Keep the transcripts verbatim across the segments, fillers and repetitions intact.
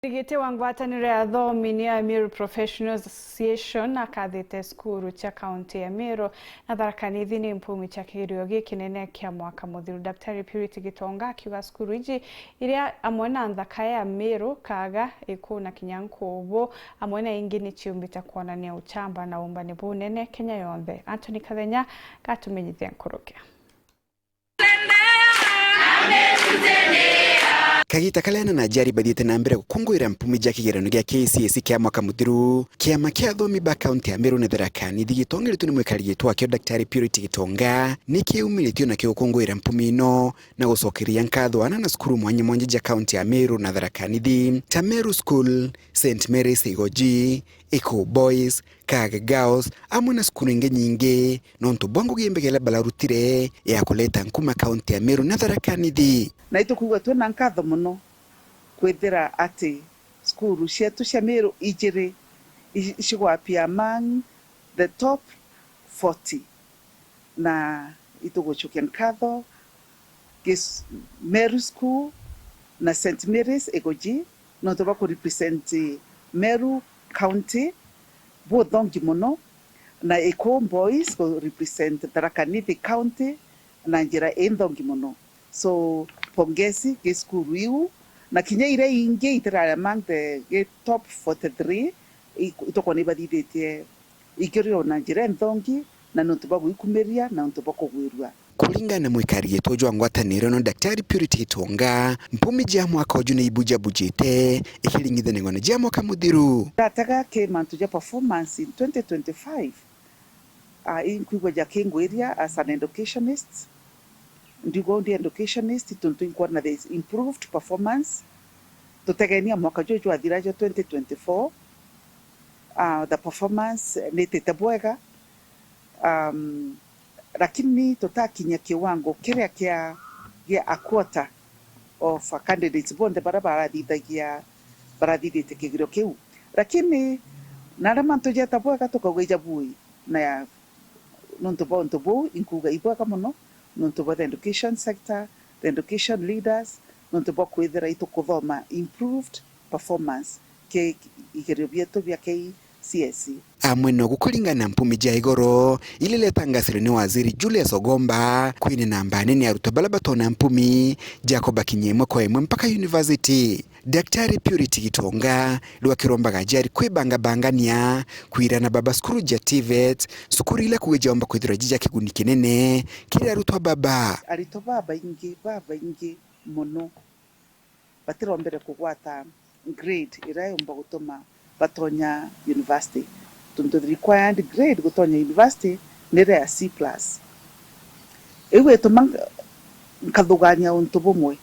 Rigiti wa ngwataniro ya athomi ni Amiru Professionals Association akathite cukuru cia kaunti ya Meru na Tharaka Nithi ni mpumi cia kigerio gikinene kia mwaka muthiru. Daktari Purity Gitonga akiuga cukuru iji iria amwe na nthaka ya Meru, Kaga, Iku na kinya Nkubu, amwe na ingi ni ciumbite kwonania uchamba na umbani bunene Kenya yonthe. Anthony Kathenya gatumenyithia nkuruki. Kagita karia ana na aciari bathiite na mbere gukunguira mpumi ja kigeranio gia K C S E kia mwaka muthiru, kiama kia athomi ba kaunti ya Meru na Tharaka Nithi gitongeretwe ni mwikari gitwa kio Daktari Purity Gitonga ni kiumiritie na kigukunguira mpumi ino na gucokeria nkatho ana na cukuru mwanya mwanya ja kaunti ya Meru na Tharaka Nithi ta Meru School, Saint Mary's Igoji, Eco Boys, Kaga Girls, amwe na cukuru ingi nyingi, nontu bwa ngugi imbega iria bararutire ya kuleta nkuma kaunti ya Meru na Tharaka Nithi. Na itukwigua twina nkatho mono kwithira ati cukuru cietu cia Meru ijiri i-, icigwapia among the top forty. Na itugucokia nkatho Gis-, Meru School na Saint Mary's Igoji, nontu bwa ku represent Meru County buthongi mono, na Eco Boys ku represent Tharaka Nithi County na njira inthongi mono. So, pongezi gi cukuru iu, na kinya iria ingi itirari among the gi top forty-three, i-, itukwona ibathithitie igerio na njira inthongi, na nontu bwa gwikumiria na nontu bwa kugwirua. Kuringana na mwikari gitwa jwa ngwataniro ino, Daktari Purity Gitonga, mpumi ja mwaka uju ni ibujabujite ikiringithanagua na ja mwaka muthiru. Ndataga ki mantu ja performance in twenty twenty-five, ah, inkwigua jakingwiria as an educationist. Ndiuga ndi educationist tontu inkwona there is improved performance. Tutegenia mwaka juju jwathira jwa twenty twenty-four, ah, the performance nitite bwega. Um, lakini tutakinya kiwango kiria kia, gia a quarter of candidates bonthe baria barathithagia, barathithitie kigerio kiu. Lakini naria mantu jeta bwega tukauga ijabui, na ya, nontu bwa untu buu inkuga ibwega mono, nontu bwa the education sector, the education leaders, nontu bwa kwithira itukuthoma improved performance ki igerio bietu bia K C S E. Amwe nogu kuringana na mpumi ja igoro, iria itangasirwe ni Waziri Julius Ogomba, kwina namba nene ya arutwa baria batona mpumi ja kubakinyia imwe kwa imwe mpaka university. Daktari Purity Gitonga, rwa kirombaga jari kwibangabangania kwirana baba cukuru ja TVET, cukuru ila kuuga jaomba kwithirwa jija kiguni kinene kiri arutwa baba. Aritwa babaingi, babaingi mono batirombere kugwata grade iria yomba gutuma batonya university, tontu the required grade gutonya university ni iria ya C plus. Iu ituma nk-, nkathugania untu bumwe.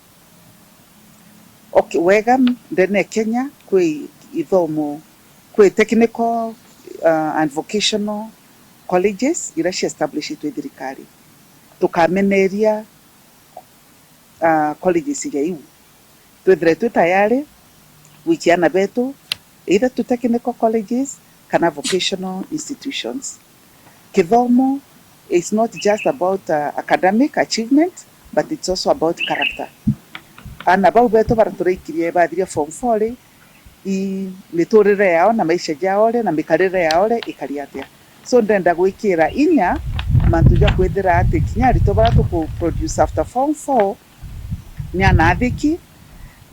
Okay, wega ndene ya Kenya kwi ithomo, kwi technical, uh, and vocational colleges iria cia establishitwe i thirikari. Tukameneria ah, colleges iria iu. Twithire twi tayari gwikia aana betu either to technical colleges kana vocational institutions. Kithomo is not just about, ah, academic achievement, but it's also about character. Aana bau betu baria turaikirie bathiria form four ri, i miturire yao na maisha jao ri na mikarire yao ri ikari atia. So ndenda gwikira inya mantu ja kwithira ati kinya aritwa baria tuku produce after form four ni aana athiki,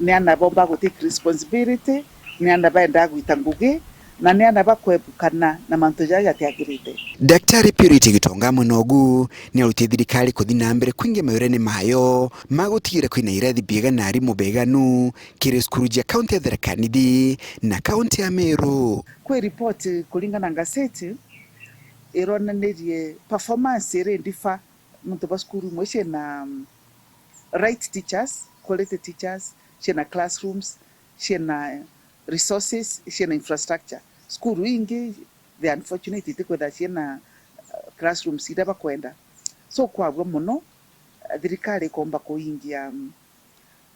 ni aana bomba gu take responsibility, ni aana baendaa gwita ngugi, na ni aana bakwebukana na mantu jaria jatiagirite. Daktari Purity Gitonga amwe nogu ni arutie thirikari kuthi na mbere kwingia mawirene mayo ma gutigira kwina irathi biega na arimu beganu kiri cukuru ja kaunti ya Tharaka Nithi na kaunti ya Meru. Kwi report kuringana na gazeti ironanirie performance iri ndifa nontu bwa cukuru imwe ciina, um, right teachers, quality teachers, ciina classrooms, ciina resources, ciina infrastructure. Cukuru ingi, the unfortunate, itikwithira ciina, uh, classrooms iria bakwenda. So kwabua mono, uh, thirikari ikomba kuingia, um,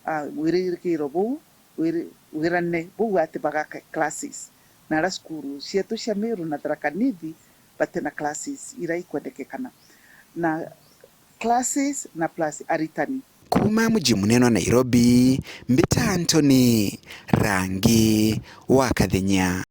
ah, wirikiro buu, wiri-, wirane buu ati bagaka classes. Na ara cukuru cietu cia Meru na Tharaka Nithi batina classes iria ikwendekekana. Na classes na plus aritani. Kuuma muji munene wa Nairobi, mbita Anthony Rangi wa Kathenya.